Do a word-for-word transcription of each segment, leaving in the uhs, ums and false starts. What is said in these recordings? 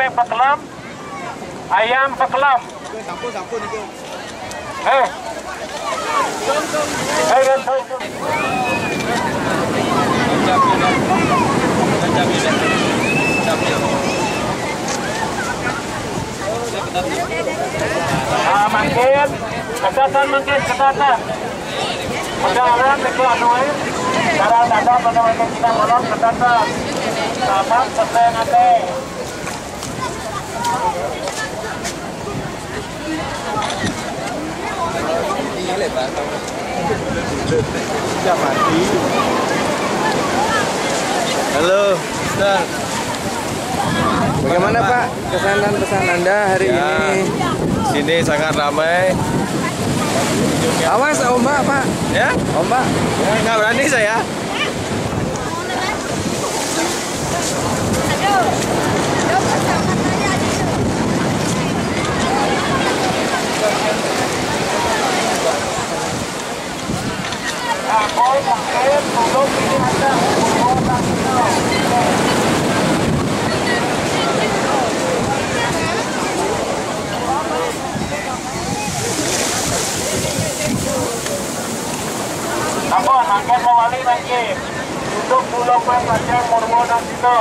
Pekelam, ayam pekelam. Eh. Eh, eh, eh. Ah, mangkin, kedatan mangkin, kedatan. Udah orang itu anuin, cara dada pada mereka kita bolong kedatan. Sabar, sesuai nanti. Gila, Pak. Sudah mati. Halo, Ustaz. Bagaimana, Pak, kesan dan pesan Anda hari Ya, ini? Sini sangat ramai. Awas ombak, Pak. Ya? Ombak. Ya, nggak berani saya. Ampun, mangkin mawali mangkin. Untuk pulau Pangkajang, Murwo dan Sino.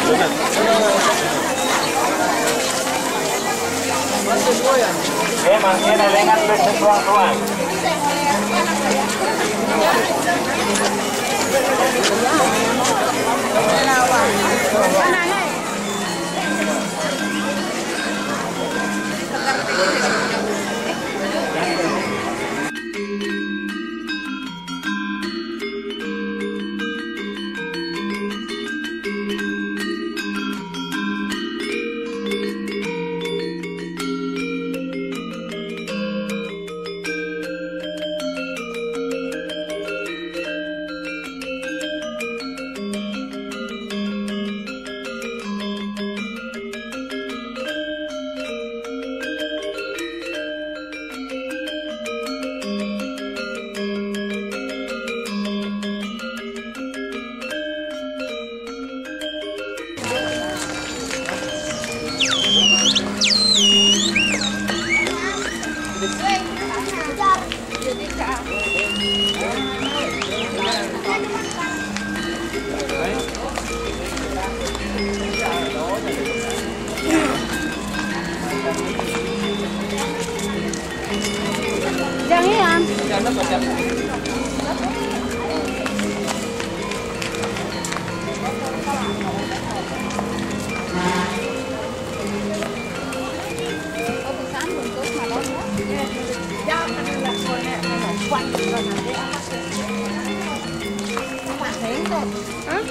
Oke, mangkin éléngan bés tuang-tuang. Jangan. Hah?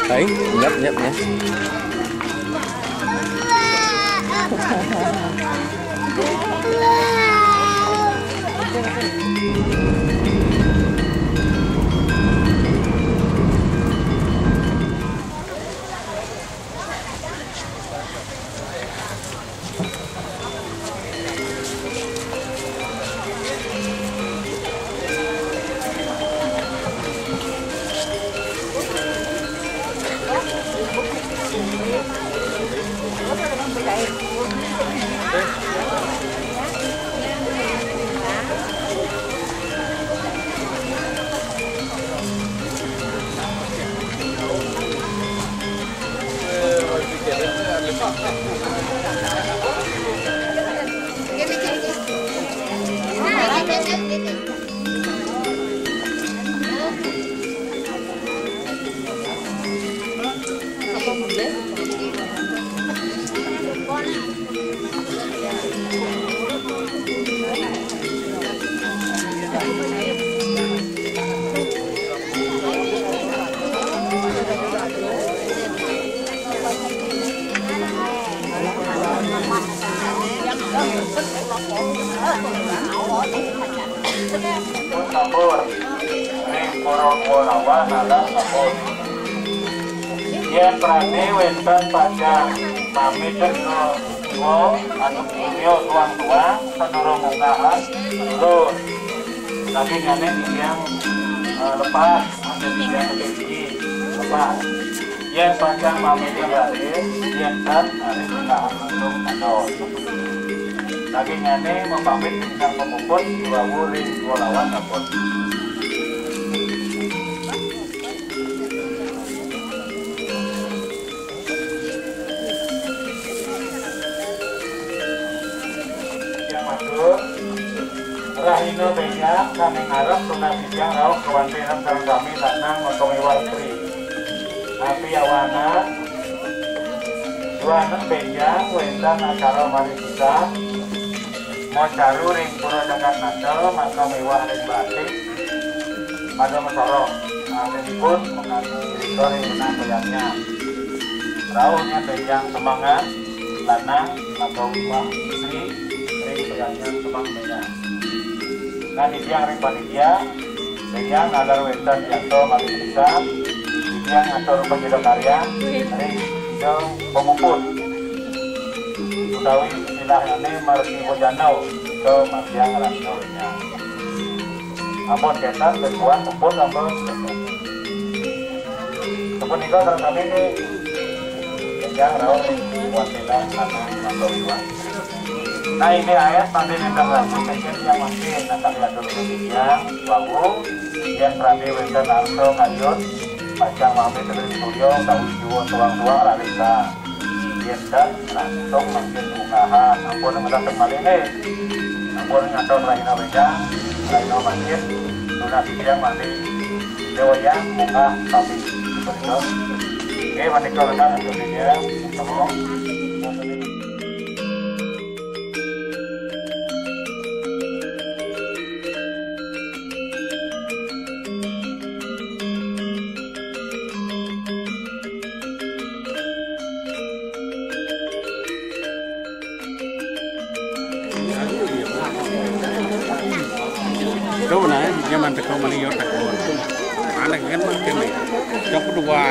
Đấy, nhấp nhấp nhé. Sampun. Ring Pura Kualawan ada sampun. Yén prani wénten pacang pamit ring Anda, anu, dunya tuang-tuang, sadurung munggahang, dulur. Tapi nyané titiang, eh, lepas, ada titiang tinggi, lepas. Yén pacang mamitin raris, yén tan, raris ninggalin lantung ados. Dagingné mapamit ingkang pamuput, diwawu ring Kualawan sampun. Sané ngarep tunas titiang rauh kawanten sareng sami lanang maka miwah istri. Napi awanan, duaning bénjang wénten acara malih pisan, macaru ring Pura Cagat Nata maka miwah ring Batik, Madang Sorong. Naminipun mangkin irika ring Benang Bayangnya. Rauhnya bénjang semangat, lanang maka miwah istri ring Bayangnya semang bénjang. Nah, titiang ring panitia, titiang nalar wénten yatra malih pisan, titiang ngatur panyida karya ring Ida Pamuput utawi istilahné Marti Bojana, Ida Martiang Ranggawinya. Ampun kénten, besuan puput ampun. Sapunika sareng sami niki, ingkang rauh ring wantena lanang mangga miwah. Nah, ini ayat mangkin ingkang ratu mangkin yang mangkin, nah, kami atur demikian, bahwa yang rame wénten arsa kayun, pacang mampir ke surya, tahu jiwa tuang-tuang rarita. Yén dat, langsung mangkin unggahan. Ampun ngedaken malih nggih. Ampun ngatur rahina wénten, rahina mangkin, tunas titiang malih. Déwayang bungah sami. Punika. Nggih, menika lenan untuk dia. Ketemu. Ito na, nyaman teko mani yo teko. Anak kan makin ni. Jok dua.